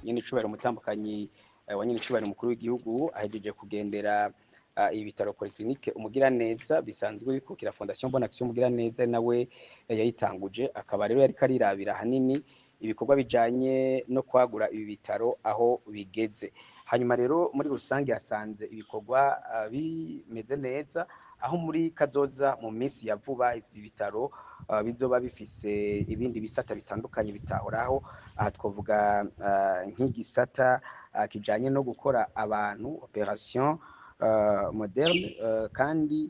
Nyenicubahiro umutambukanyi wa nyenicubahiro umukuru w'igihugu ahejeje kugendera ibitaro Polyclinique Umugiraneza bisanzwe bikukira Fondation Bonne Action Umugiraneza, nawe yayitanguje. Akaba rero yariko arirabira hanini ibikorwa bijanye no kwagura ibi bitaro aho bigeze. Hanyuma rero muri rusange yasanze ibikorwa bimeze neza, aho muri kazoza mu minsi ya vuba ibi bitaro bizoba bifise ibindi bisata bitandukanye bitahoraho. Aha twavuga nk'igisata kijanye no gukora abantu opération moderne, kandi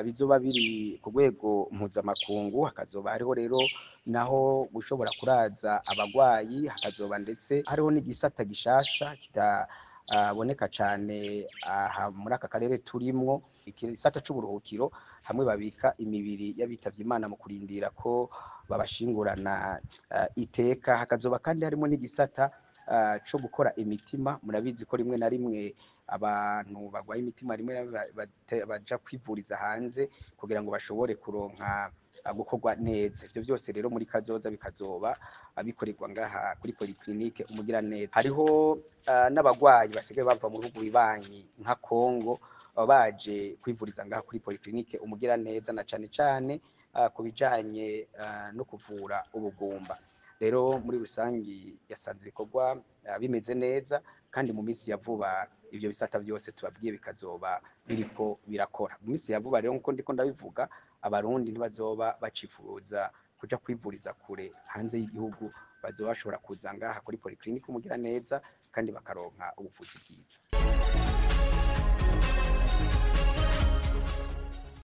bizoba biri ku rwego mpuzamakungu. Hakazoba hariho rero naho gushobora kuraza abagwayi, hakazoba ndetse hariho n'igisata gishasha kitaboneka cane aha muri aka karere turimwo, igisata c'uburuhukiro hamwe babika imibiri y'abitavye Imana mu kurindira ko babashingurana iteka. Hakazoba kandi harimo n'igisata co gukora imitima. Murabizi ko rimwe na rimwe abantu bagwaye imitima rimwe na rimwe baja kwivuriza hanze kugira ngo bashobore kuronka gukorwa neza. Ivyo byose rero muri kazoza bikazoba bikorerwa ngaha kuri Polyclinique Umugiraneza. Hariho n'abagwayi basigaye bava mu bihugu bibanyi nka Congo baje kwivuriza ngaha kuri Polyclinique Umugiraneza, na cane cane ku bijanye no kuvura ubugumba. Rero muri rusangi yasanze ibikorwa bimeze neza, kandi mu minsi ya vuba ivyo bisata vyose tubabwiye bikazoba biriko birakora. Mu minsi ya vuba rero, nkuko ndiko ndabivuga, Abarundi ntibazoba bacifuza kuja kwivuriza kure hanze y'igihugu, bazoba bashobora kuza ngaha kuri Polyclinique Umugiraneza kandi bakaronka ubuvuzi bwiza.